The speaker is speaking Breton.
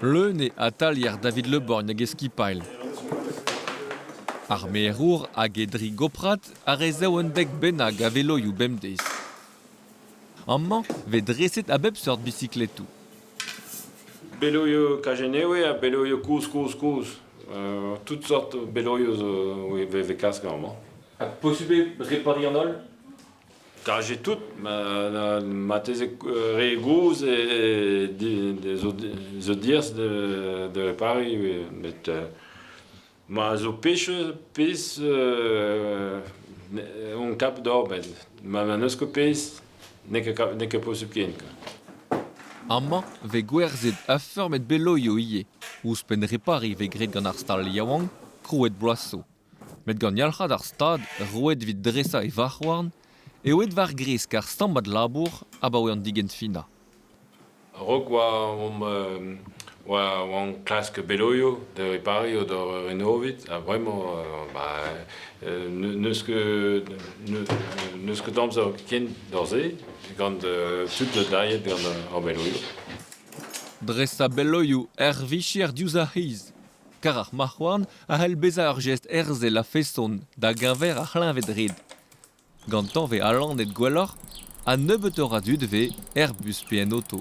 Leun eo atalier David Le Borgne hag e skipailh. Ar merour hag e dri goprad a resev un dek bennak a veloioù bemdez. Amañ 'vez dreset a bep seurt bisikletoù. Beloioù Kajenewe ha beloioù kozh kozh kozh. Tout sort beloioù zo 'vez kas amañ. Ha posubl eo repariñ an holl? Kajet tout, marteze re gozh zo diaes da repariñ met ma zo pech pezh on kap d'ober. Ma n'eus ket pezh n'eo ket posubl ken. Amañ 'vez gwerzhet ha feurmet beloioù ivez. Ouzhpenn repariñ 'vez graet gant ar stal yaouank krouet bloaz zo. Met gant yalc'had ar Stad roet evit dresañ e varc'h-houarn eo aet war gresk ar sammad labour abaoe an digenfinañ. A-raok 'oa omp oa klask beloioù da repariñ da renovit ha bremañ ba n'eus ket n'eus ket amzer ken d'ar se gant tud daet gant ar beloioù. Dresañ beloioù er vicher diouzh ar c'hiz. Kar ar marc'h-houarn a c'hell bezañ ur jestr herzel a-feson da-geñver ar c'hleñved-red. Gantañ 'vez alanet gwelloc'h ha nebeutoc'h a dud 'vez er bus pe en oto.